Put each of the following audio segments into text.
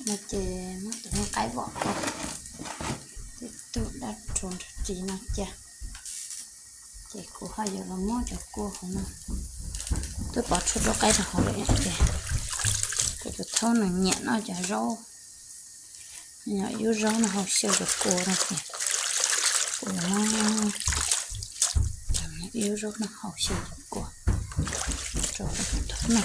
No ces muab tus qaib vom tau, tib tug dab rhuv nrog ris no cia. Ces kuv ho yuav los muab cov kua hauv no, twb pov tshuaj rau qaib rau hauv lawm ces kuv tus thaub nws nyiam noj cov zaub, nyiam ib lub zaub no hau xyaw cov kua no ces kuv yuav muab ib lub zaub no hau xyaw cov kua rau tus thaub no.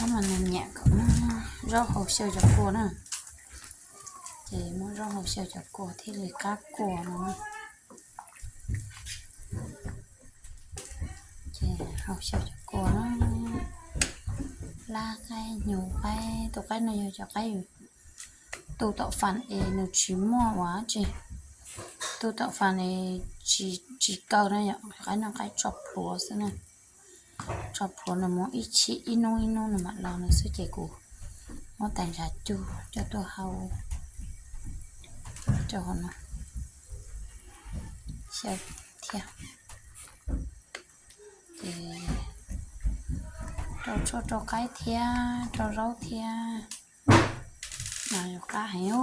Thaub mas nws nyiam kom muab zaub hau xyaw cov kua na, ces muab zaub hau xyaw cov kua thiaj li qab kua no. Ces hau xyaw cov kua, lab qaib, hnyuv qaib, tus qaib no yog cov qaib tu tom fam es nws tsis muaj ua tsi, tu tom fam es tsis kaw na yom, qaib no qaib tso plhuav xwb na. Tso plhuav nws mus ib chim ib hnub ib hnub nws mam los nws xwb ces kuv muab tais ntshav cug coj tuaj hau rau hauv no xyaw thiab. Ces rau tshuaj rau qaib thiab rau zaub thiab, mas yuav qab heev.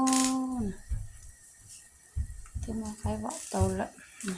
Twb muab qaib vom tau lawm.